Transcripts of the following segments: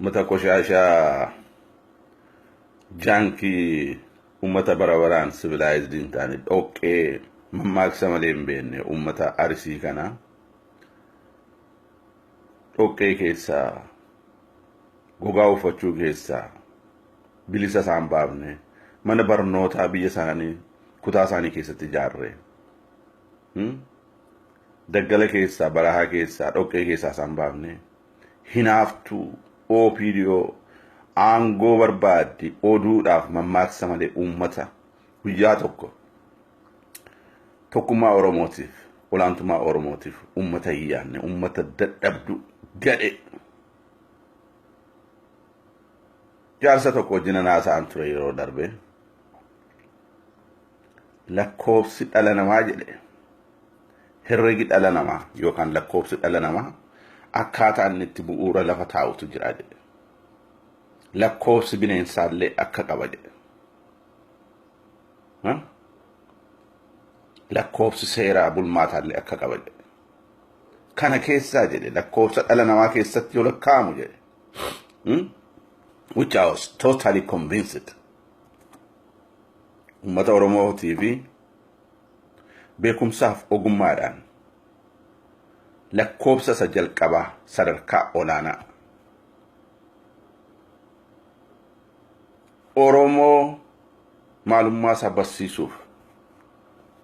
Ummata qoshaashaa jaankii, ummata bara baraan civilized hin taane, dhoqqee mammaaksa malee hin beekne, ummata Arsii kana dhoqqee keessaa, gogaa uffachuu keessaa bilisa isaan baafne, mana barnootaa biyya isaanii kutaa isaanii keessatti ijaarre, daggala keessaa, barahaa keessaa, dhoqqee keessaa isaan baafne, hinaaftuu OPDO aangoo barbaaddi oduudhaaf mammaaksa malee uummata guyyaa tokko tokkummaa Oromootiif, olaantummaa Oromootiif uummata hin yaadne, uummata dadhabdu gadhe. Jaarsa tokko wajjin haasa'an ture yeroo darbe. Lakkoofsi dhala namaa jedhe, herregi dhala namaa yookaan lakkoofsi dhala namaa akkaataa inni itti bu'uura lafa taa'utu jira jedhe. Lakkoofsi bineensaallee akka qaba jedhe. Lakkoofsi seeraa bulmaataallee akka qaba jedhe. Kana keessaa jedhe, lakkoofsa dhala namaa keessatti yoo lakkaa'amu jedhe. Which I was totally convinced. Uummata Oromootii fi beekumsaaf ogummaadhaan lakkoofsa isa jalqabaa sadarkaa olaanaa. Oromoo maalummaa isaa barsiisuuf,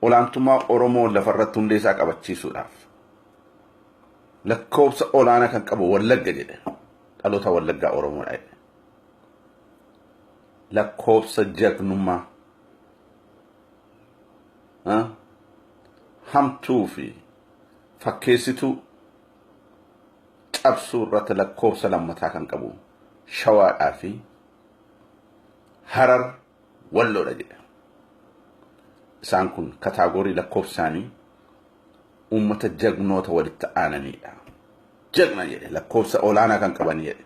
olaantummaa Oromoo lafarratti hundee isaa qabachiisuudhaaf lakkoofsa olaanaa kan qabu Wallagga jedhe, dhaloota Wallaggaa Oromoodha jedhe. Lakkoofsa jagnummaa hamtuu fi fakkeessituu cabsuu irratti lakkoofsa lammataa kan qabu Shawaadhaa fi Harar, Walloodha jedhe. Isaan kun category lakkoofsa isaanii uummata jagnoota walitti aananidha. Jagna jedhe, lakkoofsa olaanaa kan qaban jedhe.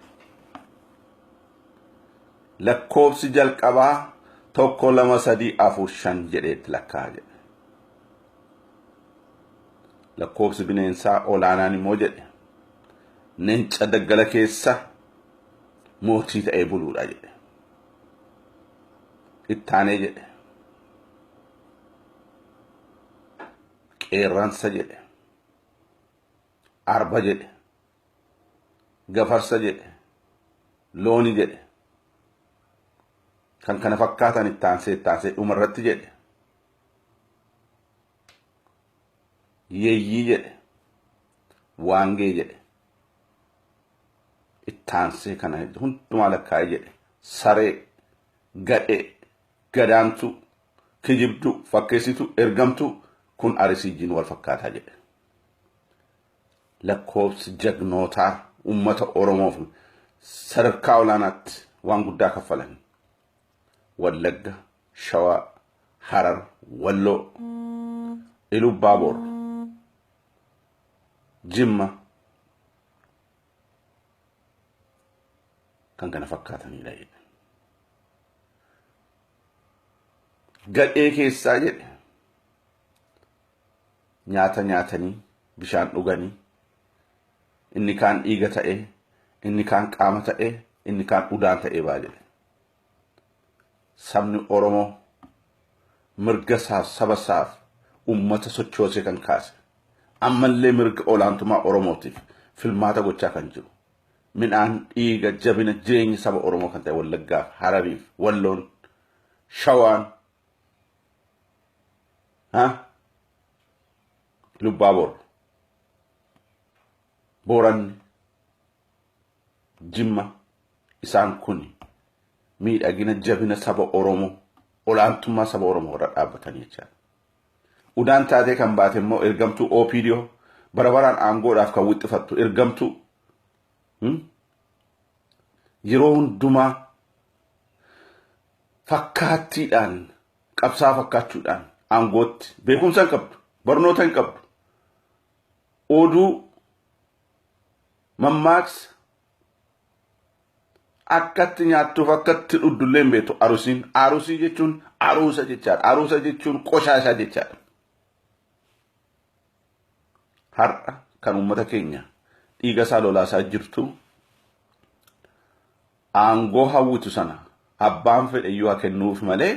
Lakkoofsi jalqabaa tokko, lama, sadii, afur, shan jedheetti lakkaa'a jedhe. Lakkoofsi bineensaa olaanaan immoo jedhe, leenca daggala keessa mootii ta'ee buluudha jedhe. Ittaanee jedhe, qeerransa jedhe, arba jedhe, gafarsa jedhe, looni jedhe, kan kana fakkaatan ittaansee dhumarratti jedhe, yeeyyii jedhe, waangee jedhe, ittaansee kana hundumaa lakkaa'ee jedhe, saree, gadhee, gadaantuu, kijibduu, fakkeessituu, ergamtuu, kun Arsii wajjin wal fakkaataa jedhe. Lakkoofsi jagnootaa uummata Oromoof sadarkaa olaanaatti waan guddaa kaffalan. Wallagga, Shawaa, Harar, Walloo, Ilubbaaboor, Jimma kan kana fakkaatanidha jedhe. Gadhee keessaa jedhe, nyaata nyaatanii, bishaan dhuganii, inni kaan dhiiga ta'ee, inni kaan qaama ta'ee, inni kaan udaan ta'ee baa jedhe. Sabni Oromoo mirga isaaf, saba isaaf uummata sochoosee kan kaase, ammallee mirga olaantummaa Oromootiif filmaata gochaa kan jiru, midhaan dhiiga jabina jireenya saba Oromoo kan ta'e Wallaggaaf, Harariif, Walloon, Shawaan, Lubbaaboor, Booranni, Jimma, isaan kun miidhagina jabina saba Oromoo, olaantummaa saba Oromoo irra dhaabbatanii jechaadha. Udaan taatee kan baate immoo ergamtuu OPDO, bara baraan aangoodhaaf kan wixxifattu ergamtuu, yeroo hundumaa fakkaattiidhaan qabsaa fakkaachuudhaan aangootti, beekumsa hin qabdu, barnoota hin qabdu, oduu mammaaksa akkatti nyaattuuf akkatti dhuddullee hin beektu Arusiin. Arusii jechuun aruusa jechaadha. Aruusa jechuun qoshaashaa jechaadha. Har'a kan uummata keenya dhiiga Dhiiga isaa lolaasaa jirtu, aangoo hawwitu sana abbaan fedhe iyyuu haa kennuuf malee,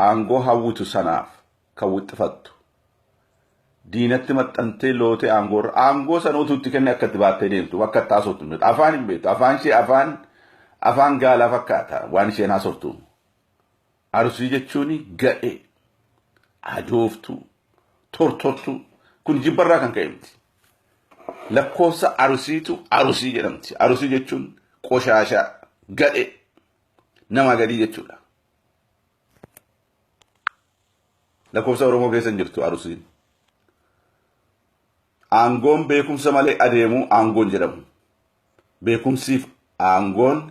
aangoo hawwitu sanaaf kan wixxifattu, diinatti maxxantee lootee aangoo irra, aangoo sana utuu itti kenne akka itti baattee deemtu, akka itti haasoftu hin beektu. Afaan hin beektu. Afaan ishee afaan gaalaa fakkaata waan isheen haasoftu. Arsii jechuun gadhee, ajooftuu, tortortuu. Kun jibbarraa kan ka'e miti. Lakkoofsa Arsiitu Arusii jedhamti. Arusii jechuun qoshaashaa, gadhee, nama gadii jechuudha. Lakkoofsa Oromoo keessa hin jirtu Arusiin. Aangoon beekumsa malee adeemu aangoon jedhamu. Beekumsiif aangoon